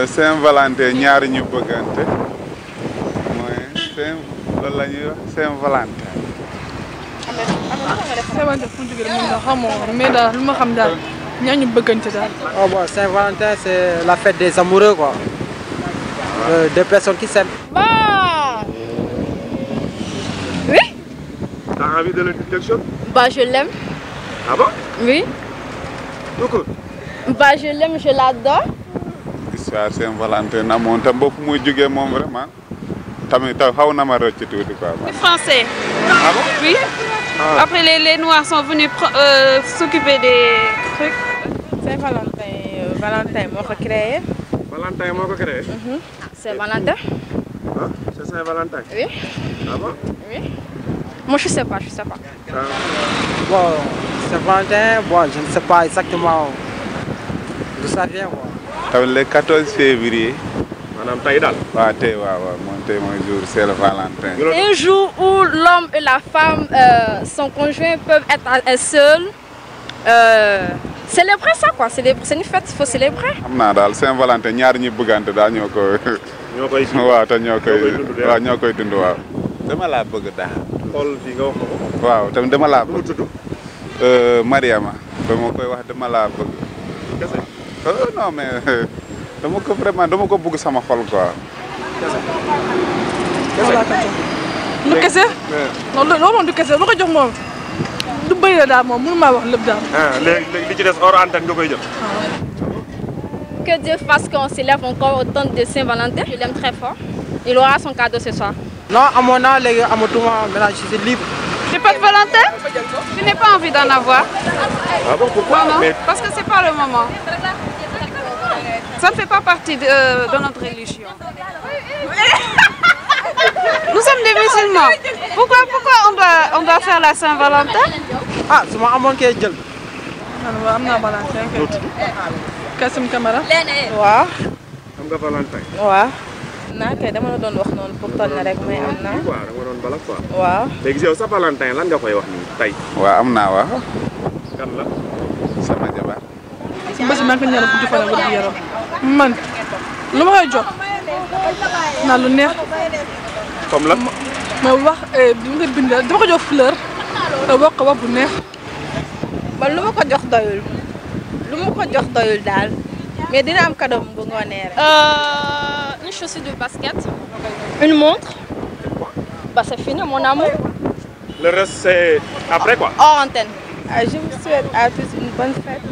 Saint-Valentin ñaari ñu bëggante mooy loolu la ñuy wax Saint-Valentin. Saint-Valentin fu mu jógee moom daal xamoo mais daal lu ma xam daal ñaar ñu bëggante daal. Oh bon, Saint-Valentin c'est la fête des amoureux quoi. Deux personnes qui s'aiment. Bah oui. T'as envie de le dire quelque chose? Bah je l'aime. Ah bon? Oui. Tout court. Bah je l'aime, je l'adore. Histoire Saint-Valentin na moom tam bopp muy jógee moom vraiment tamit taw xaw na ma rëcc tuuti quoi. Français. Ah bon? Oui. Ah. Après les Noirs sont venus s'occuper des trucs. Saint-Valentin Valentin moo ko créé. Valentin moo ko créé. C'est Valentin. Ah, c'est Saint-Valentin. Oui. Ah bon? Oui. Moi je sais pas. Ah. Bon, Saint-Valentin, bon, je ne sais pas exactement d'où ça vient quoi. tamit le 14 février. maanaam tey daal. waaw tey waaw moom tey mooy jour Saint-Valentin. Un jour où l'homme et la femme, son conjoint peuvent être seuls. Célébrer ça quoi, c'est une fête, il faut célébrer. xam naa daal Saint-Valentin ñaari ñi bëggante daal ñoo koy. waaw te ñoo koy dund waaw. dama laa bëgg daal. xool fii nga wax ko. waaw tamit dama laa bëgg. nu mu tudd. Mariama. dama koy wax dama laa bëgg. kese. non mais dama ko bëgg sama xol quoi. du kese. non loolu moom du kese boo ko jox moom du bëri la daal moom mënu maa wax lépp daal. ah léegi li ci des hors antenne nga koy jël. Que Dieu fasse qu'on célèbre encore autant de Saint-Valentin. Je l'aime très fort. Il aura son cadeau ce soir. Non, à mon âge, les gars, maintenant je suis libre. J'ai pas de Valentin? Je n'ai pas envie d'en avoir. Ah bon, pourquoi? Non, Mais parce que c'est pas le moment. Ça ne fait pas partie de notre religion. Nous sommes des musulmans. Pourquoi on doit faire la Saint-Valentin? Ah, c'est mon amour qui est gel. man am naa Valentin kay. Kassim Camara. waaw. am nga Valentin. waaw. naa kay dama la doon wax noonu pour toll na rek mais am naa. waaw dama doon balak quoi. waaw. léegi yow sa Valentin lan nga koy wax nii tey. waaw am naa wax. kan la. sama jabar. bés maa ngi ko ñaanal guddi fan ak wér gu yaram man lu ma koy jox naa lu neex. comme la. ma wax bi nga bindal dama ko jox fleur te wax ko wax bu neex. man lu ma ko jox doyul. Daal mais dina am cadeau bu ngoonee rek. Une chaussure de basket, une montre. Bah c'est fini mon amour. Le reste c'est après quoi. Hors antenne. Je vous souhaite à tous une bonne fête.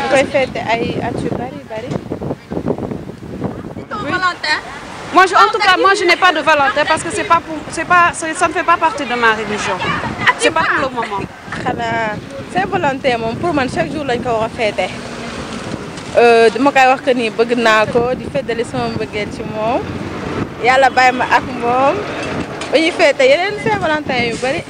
ñu koy fête ay at yu bari. Valentin. En tout cas, je n'ai pas de Valentin parce que ça ne fait pas partie de ma religion. C'est pas pour le moment. xanaa Saint-Valentin moom pour man chaque jour lañ ko war a fêter. dama koy wax que ni bëgg naa ko di feddali sama mbëggeel ci moom yàlla bàyyi ma ak moom ba ñuy fêter yeneen Saint-Valentin yu bari.